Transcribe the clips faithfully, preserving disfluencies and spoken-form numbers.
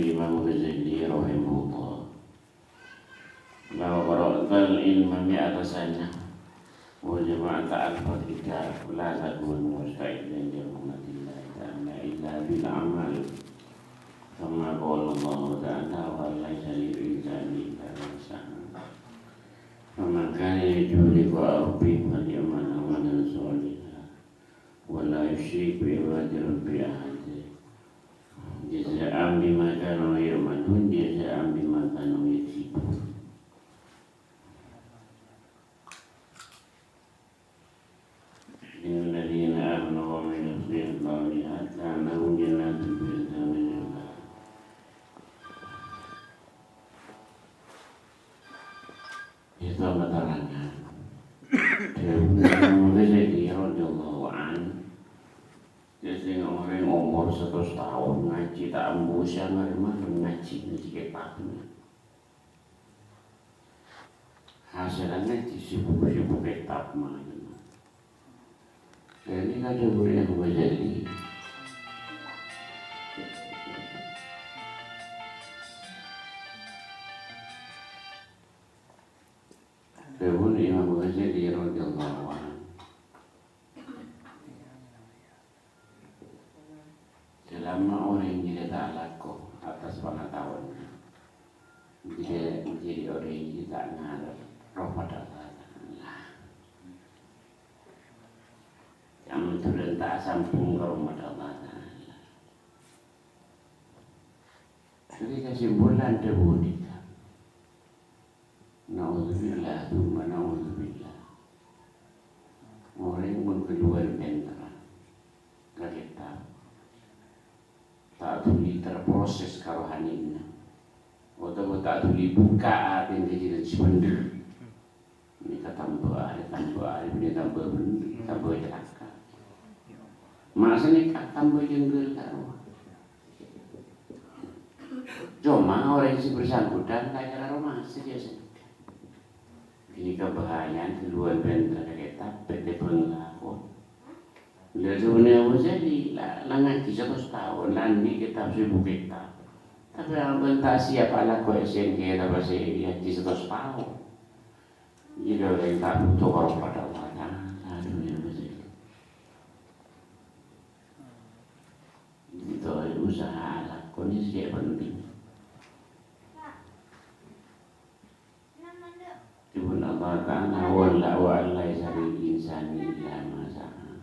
Imam Ghazali rahimahullah. Law qara'tal ilma mi'ata sanah, wal jama'ata alfa kitab, la takunu musta'iddan li rahmatillahi ta'ala illa bil amal. Kama qala Allahu ta'ala, wa laysa lil insani illa ma sa'a. Faman kana yarju liqa'a rabbih falyamal amalan shalihan, wa la yusyrik bi ibadati rabbih ahada. Jaza'an bima kanu ya'malun, jaza'an bima kanu yaksibun. Innal ladzina amanu wa 'amilus shalihati kanat lahum jannatul firdausi nuzula. Itu keterangan. Dhâbuna Imam Ghazali radhiyallahu anhu, sè orèng omor satos taon ngajhi ta' ambu sè ngarèma ngajhi, ngajhi kètab. Hasèlla ngajhi sibuk-sibuk kètab mangkèn. Ini kan dhâbuna Imam Ghazali. Dhâbuna Imam Ghazali radhiyallahu anhu. Selama orèng jârèya ta' alako atas pangataowanna, jârèya, jârèya orèng jârèya ta' ngarep rahmat Allah Ta'ala. Kamoddhârân ta' asambhung ka rahmat Allah Ta'ala. Jadi kesimpulan dhâbuna ghânèka. Naudzubillah, tsumma naudzubillah. Orèng mon kalowar pènterra ka kètab, ta' dhuli terproses karohanèna, otabâ ta' dhuli bukka' atèna ka jhâlân sè bhendher. Nèka tambâ arè, tambâ arè, bânnè tambâ bhendher, tambâ calaka. Masa nèka tambâ jengghel ka rowa. Coma orèng sè bersangkutan ta' kèra rowa masa jâ' sanèka. Ghânèka bahayana kalowar pènterra ka kètab, pètè bhângalakon. Lha, dhâbuna Abu Jahli, la, la ngajhi satos taon, la andi' kètab sèbu kètab. Tapè ampon ta' siap alako S M K, tapè sè ngajhi satos taon. Jârèya orèng ta' bhuto ka rahmat Allah Ta'ala, dhâbuna Abu Jahli. Itu usaha alako nèka sè penting. Dhâbuna Allah Ta'ala, "Wa la, wa laysa lil insani illa ma sa'a."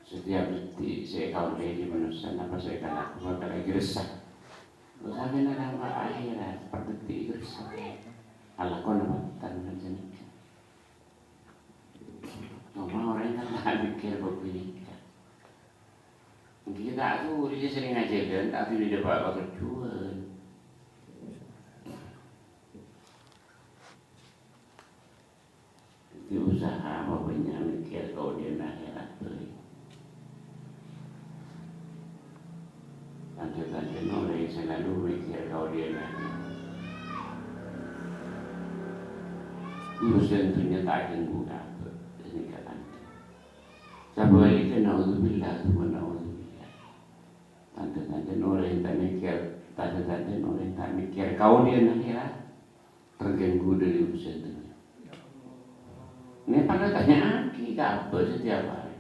Setiap detik sè èkaollè dhâri manossa, napa sè èkalako bakal èghâressa. Terros sampeyan napa akhèrat, per detik èghâressa. Alako napa tan kan sanèka. Coma orèng kan ta' mèkkèr bhâkto nèka. Mungkin ta' dhuli sè sering ajhâlân, ta' dhuli dâpa' pakerjhuwân. Dhâddhi usaha apa bânnya' mèkkèr kaollèyanna akhèrat, bhâi. Tandhâ-tandhâna orèng sè lalu mèkkèr kaollèyanna akhèrat. Urusan dhunnya ta' ganggu ka abâ', ghânèka tandhâ. Sabhâligghâ, naudzubillah, tsumma naudzubillah. Tandhâ-tandhâna orèng ta' mèkkèr, tandhâ-tandhâna orèng ta' mèkkèr kaollèyanna akhèrat. Terganggu dhâri urusan dhunnya. Nèka parlo ètanya'aghi ka abâ' setiap hari.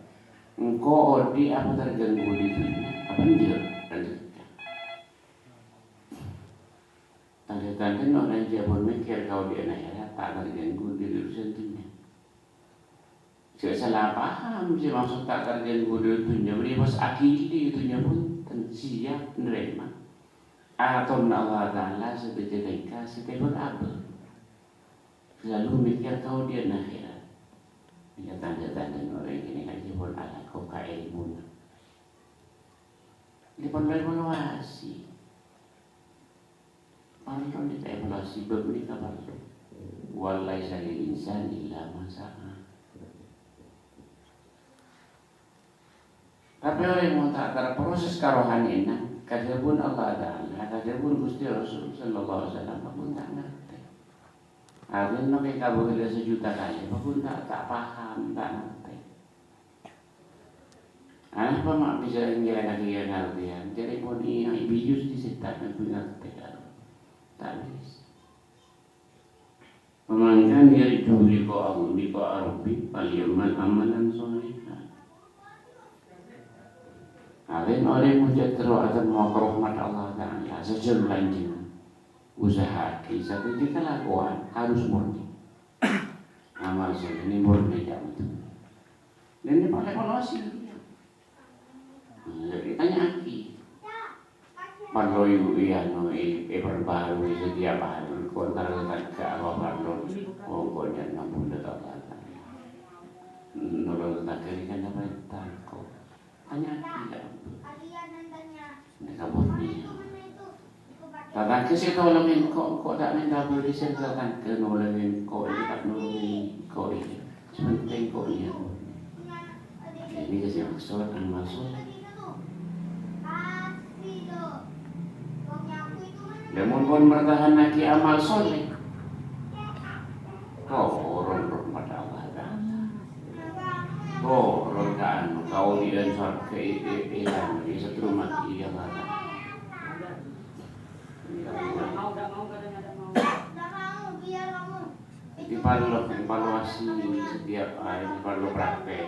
Engko' odi' apa terganggu dhâri dhunnya? Apa enjâ'? Kan gitu. Tandhâ-tandhâna orèng sè pon mèkkèr kaollèyanna akhèrat ta' terganggu dhâri urusan dhunnya. Jhâ' sala paham, sè maksod ta' terganggu dhâri dhunnya, bânnè pas aghili dhunnya bhunten, siap narèma atona Allah Ta'ala sadhâjâ tèngka sè tèbhâk abâ'. Lalu mèkkèr kaollèyanna akhèrat. Nèka tandhâ-tandhâna orèng ghânèka jhâ' pon alako ka èlmona. Dipon evaluasi. Parlo nèka evaluasi bab nèka parlo. Wa laysa lil insani illa ma sa'a. Tapè orèng mon ta' terproses karohanèna, kadhâbuna Allah Ta'ala, kadhâbuna Ghustè Rasul sallallahu alaihi wasallam, paggun ta' ngartè. Arèna mè' kabâlâ sajuta kalè, paggun ta', ta' paham, ta' ngartè. Arapa ma' bisa ngèlangaghi ngartèyan? Jârèya pon iyâ, èbiyus dhi' sètan, aku ngartè, ta' bisa. Pamangkana jârèya dhuli ko' aku, nèko' Rabbi, falyamal amalan shalihan. Arèya orèng mon cè' terro atemmo ka rahmat Allah Ta'ala, sajân lanjhâng. Usaha'aghi sadhâjâ kalakowan harus murni. Amal shalèh nèka murni, ca'na. Nèka palèng polos. Iyâ, ètanya'aghi. Parlo è, è, anu, è, èparbarui setiap hari. Ko' antara tatangghâ apa parlo? Oh, ko' nèka ampon, ta' apa-apa. Nolong tatangghâ nèka napa tako'? Tanya'aghi, yâ. Nèka murni. Tatangghâ sè tolong engko', engko' ta' mènta budi sè tatangghâ nolong engko', iyâ ta' nolong engko', iyâ. Sè pentèng engko' iyâ. Ini sè maksud amal shalèh. Lamon pon mertahanaghi amal shalèh, toron rahmat Allah Ta'ala. Toron ka anu, kaodi'ân sowarghâ è, è, è, anu, èsatrumaghi Allah Ta'ala. Dhâddhi parlo evaluasi setiap hari, parlo praktek.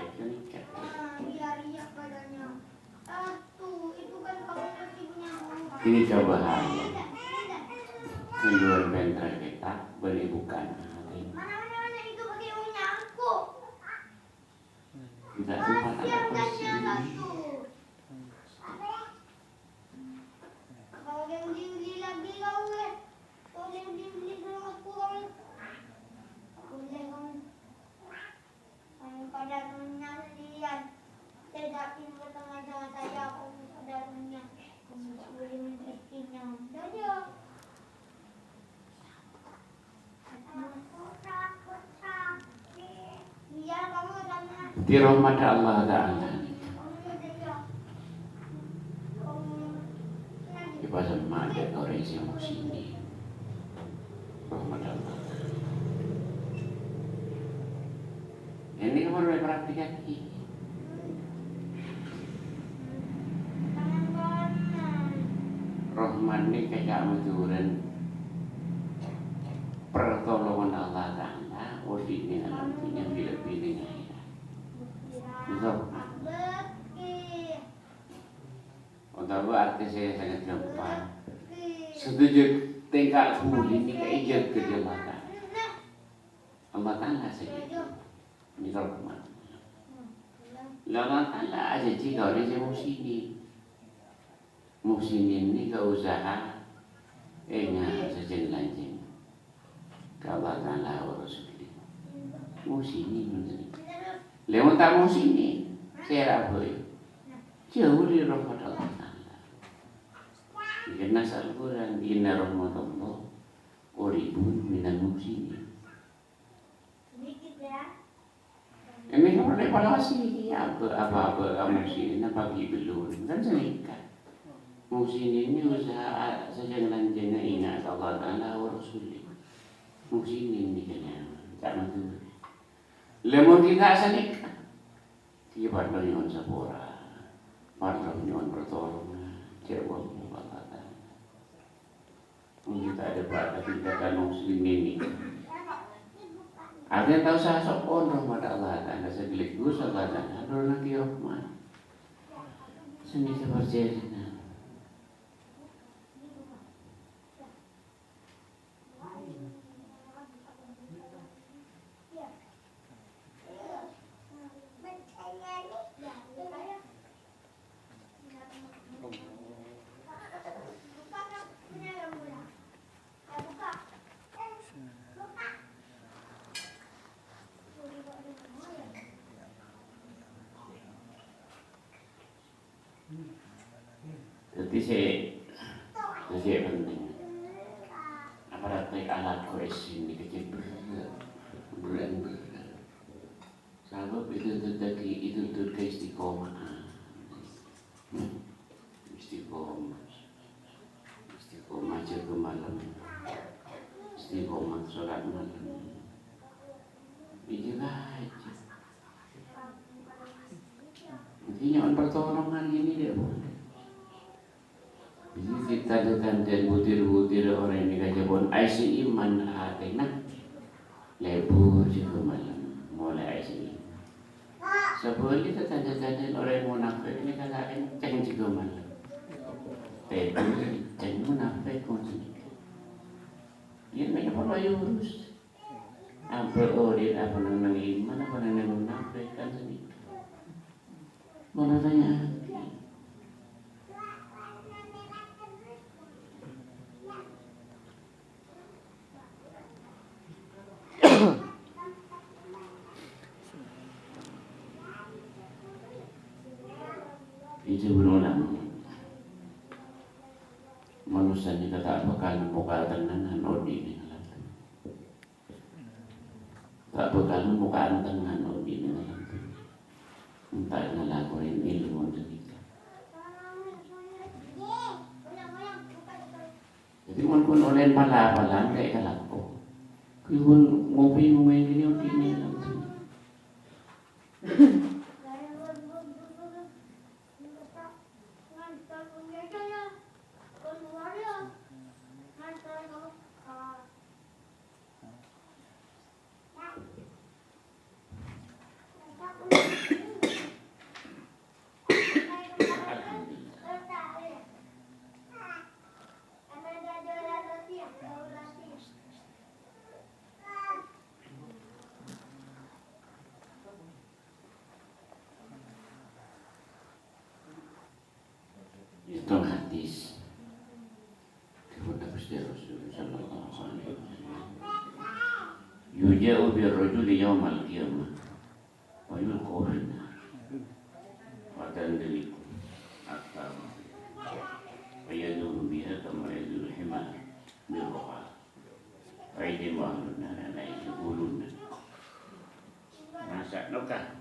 Ini cobaan. Keluar bentar kita beri bukan. Kita sempat ada kursi. Pada dunia liyan, tidak timbul tengah jalan saya, aku pada dunia, aku masih boleh menjadi kenyang. Dadah. Iya, kamu tanya. Di rahmat Allah Ta'ala. Èpasemma' dâ' orèng sè muhsinin. Rahmat Allah. Ini kan perlu diperhatikan. Rahmat nèka ca'na Madhurâna pertolongan Allah Ta'ala, odi' nèng alam dhunnya, lebbi-lebbi nèng akhèrat. Gitu. Otabâ artè sè sangat ghâmpang. Sadhâjâ tèngka budi nèka èjâgâ dâ' Allah Ta'ala. Allah Ta'ala sè jâgâ. Nèka rahmat. Lah, Allah Ta'ala ajhânjhi ka orèng sè muhsinin. Muhsinin nèka usaha, enga' sajân lanjhâng. Ka Allah Ta'ala wa Rasulih. Muhsinin. Lamon ta' muhsinin, sèra bhâi. Jhâu dâri rahmat Allah Ta'ala. Karna Al-Qur'an, "Inna rahmatallah qaribun minal muhsinin." Ini kan perlu evaluasi, apa, apa, apa kamu sini, apa ghi' belum? Kan sanèka. Muhsinin nèka usaha sajân lanjhâng enga' ka Allah Ta'ala wa Rasulih. Muhsinin nèka kènè', ta' Madhurâ. Lamon ghi' ta' sanèka, ghi' parlo nyo'on sapora, parlo nyo'on pertolongan, jhâ' wong Allah Ta'ala. Mungkin ta' ada bakat kita kan muslimin ini. Artinya ta' osa so'on rahmat Allah Ta'ala, sekaligus Allah Ta'ala nurunaghi rahmat. Seni seperti ini. Dhâddhi sè, sè pentèng, aparat nèka alako è sini kèjhâ' berrâ', berrâ', berrâ'. Sabâb ètuntut dhâggi', ètuntut ka istiqomah. Istiqomah. Istiqomah jâgâ malem. Istiqomah sholat malem. Iyâ bâca. Dhâddhi nyo'on Pertolongan ini tidak boleh. Jadi, tanda-tanda butir-butir orèng nèka jhâ' pon aèssè iman atèna, lebur jhughân malem, molaè aèssè iman. Sabhâligghâ, tanda-tanda orèng munafik nèka la kencèng jhughân malem. Lebur kencèng munafik ngono nèka. Yâ, mènapa la èurus? Apa orèng apa neng-neng iman, apa neng-neng munafik kan sanèka. Molaè tanya. Itu ghun ulama. Manossa nèka ta' bhâkal nemmo katenangan odi' nèng alam. Ta' bhâkal nemmo katenangan odi' nèng alam. Enta' ngalakonè ilmu ghânèka. Dhâddhi, mon pon ollè pala-pala, ta' èkalako. Ghun ngopi, ngopi ghânèka odi' nèng alam. Ènto hadis. Dhâbuna Ghustè Rasul sallallahu alaihi wasallam, "Yuja'u bir rajuli yaumal qiyamah, wa yulqa fin nar, wa tandaliku aqdamuhu, wa yaduru biha kama yaduru himar bir ra'ah, wa yadhimu ahlun nar ala yaquluna." Masa' nokah.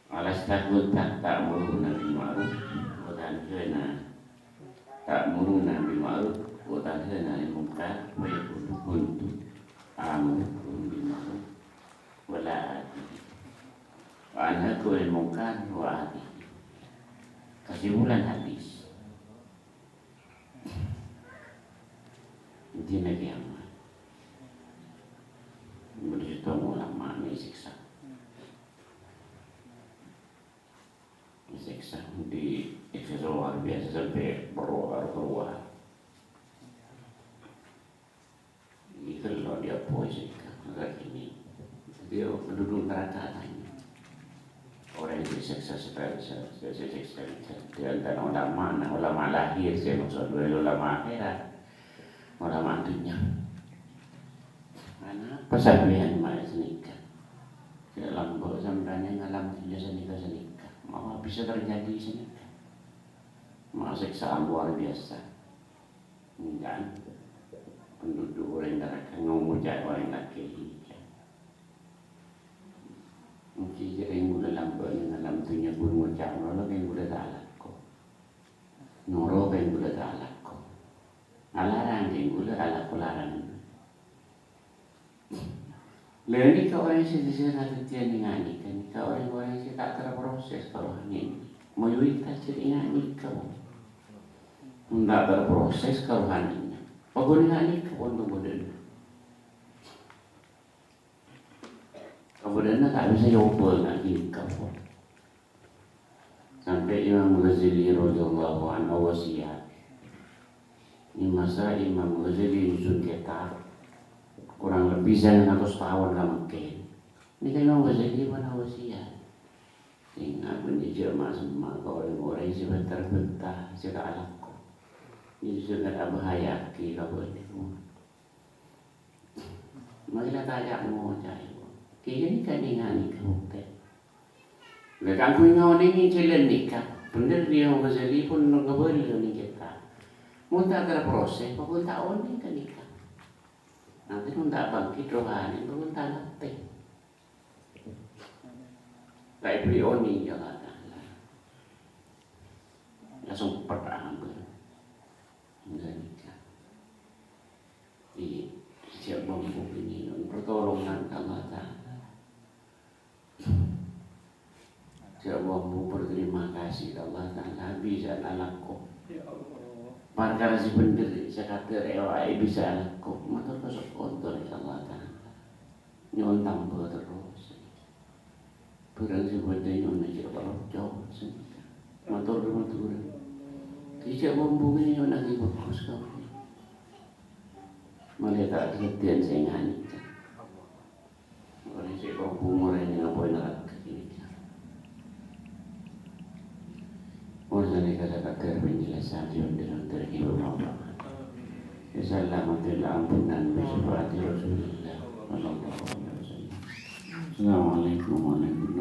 "Alasta kunta ta'muruna bil ma'ruf wa tanhana, ta'muruna bil ma'ruf wa tanhana 'anil munkar?" Fa yaqulu, "Kuntu amurukum bil ma'ruf wa la atihi, wa anhaakum 'anil munkar wa atihi." Kesimpulan hadis. Intina kiamat. Bâdâ sèttong ulama èsèksa. Èsèksa, dièksa luar biasa sampè' bârâ' keluar. Ini kan lo dia poe sèksa, lagi ini. Dia penduduk neraka tanya. Orèng sè èsèksa, sè, sè, sè, sè èsèksa, di antara ulama, nah, ulama lahir, sè maksud ghulâ ulama akhèrat, ulama dhunnya. Anapa sampèyan mayu sanèka? Sè lambâ' sampèyan neng alam dhunnya sanèka-sanèka. Mengapa bisa terjadi sanèka? Maka sèksaan luar biasa. Ènggi, penduduk orèng naraka ngoca' orèng lakè' ènggi. Ènggi jârèya ghulâ lambâ' neng alam dhunnya ghun ngoca' malolo kèng ghulâ ta' alako. Noro' kèng ghulâ ta' alako. Alarang kèng ghulâ alako larang. Lha, nèka orèng sè, sè kadhâddhiyân nèka, nèka orèng-orèng sè ta' terproses karohanèna. Mayoritas jârèya nèka, pon. Mon ta' terproses karohanèna, paggun nèka, pon, kabâdâ'ânna. Kabâdâ'ânna ta' bisa èobâ nèka, pon. Sampè' Imam Ghazali radhiyallahu anhu wasiyat. È masa Imam Ghazali nyusun kitab, kurang lebbi sanga atos taon ka Mekkè. Nèka Imam Ghazali pon wasiyat. Sènga' bân jhâ' ma'-semma' ka orèng-orèng sè bânta-bânta, sè ta' alako. Itu sangat abhâhaya'aghi ka bâ'na. Mangkana ta' ca'-ngoca', kèya nèka nèng-nèng kabhuktè. Lah, kaangghuy ngonèngè jhâlân nèka, bhendher Imam Ghazali pon ngabâlâ nèng kitab. Mon ta' terproses, paggun ta' onèng ka nèka. Nanti mon ta' bangkit rohani, paggun ta' ngatè. Ta' èbherri' onèng, ya Allah Ta'ala. Langsung pèt abâ. Ghânèka. Iyâ, siap mampu ini, pertolongan Allah Ta'ala. Siap Kaulâ berterima kasih ka Allah Ta'ala bisa alako parkara sè bhendher, sè kadhâr è awa'è bisa alako. Mator kasokkor ka Allah Ta'ala. Nyo'on tambâ terros. Bhârâng sè bâdâ nyo'on jhâ' parocok. Mator ka Madhurâ. Kèja' bâmbungè nyo'on aghi bhâghus kaulâ. Malè ta' saddhiyâ sè nganyèk. Orèng sè kobhung orèng nyapoy naraka kènè'. Mon sanèka sakadhâr penjelasan, Yunus, terhibur Allah. Ya, salamet, ampunan, bi syafaati Rasulillah, sallallahu alaihi wasallam. Assalamualaikum warahmatullahi